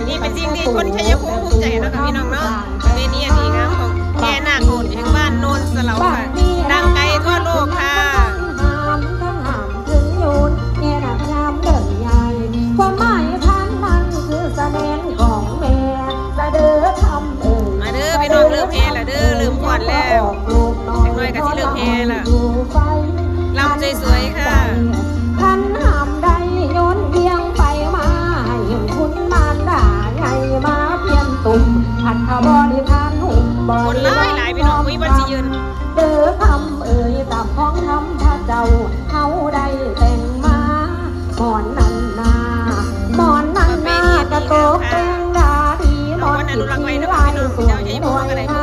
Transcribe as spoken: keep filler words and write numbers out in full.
นี่เป็นสิ่งที่คนชัยภูมิภูมิใจนะคะพี่น้องเนาะ ประเพณีอันดีงามของแห่นาคโหดแห่งบ้านโนนสะเหลาค่ะ ดังไกลทั่วโลกค่ะ ความหมายพันมันคือสะแนนของแม่ สะเด้อคำเอ่ย มาเด้อพี่น้อง เริ่มแห่แล้วเด้อ เริ่มฟ้อนแล้ว จักหน่อยก็สิเริ่มแห่แล้ว ลำสวยๆค่ะ คันห้ามได้โยนเวียงไปมา ให้คุณมารดาใหญ่มาเพียนตุ่ม อัฐบริคารหุบ คนหลายหลายพี่น้อง อุ้ย วันสิยืน เด้อคำเอ่ย ตามของธรรมพระเจ้า เขาได้แต่งมา หมอนนั้นนา หมอนนั้นนากระโตกแต่งดาดี หมอนที่สีลายสวยหน่วยงาม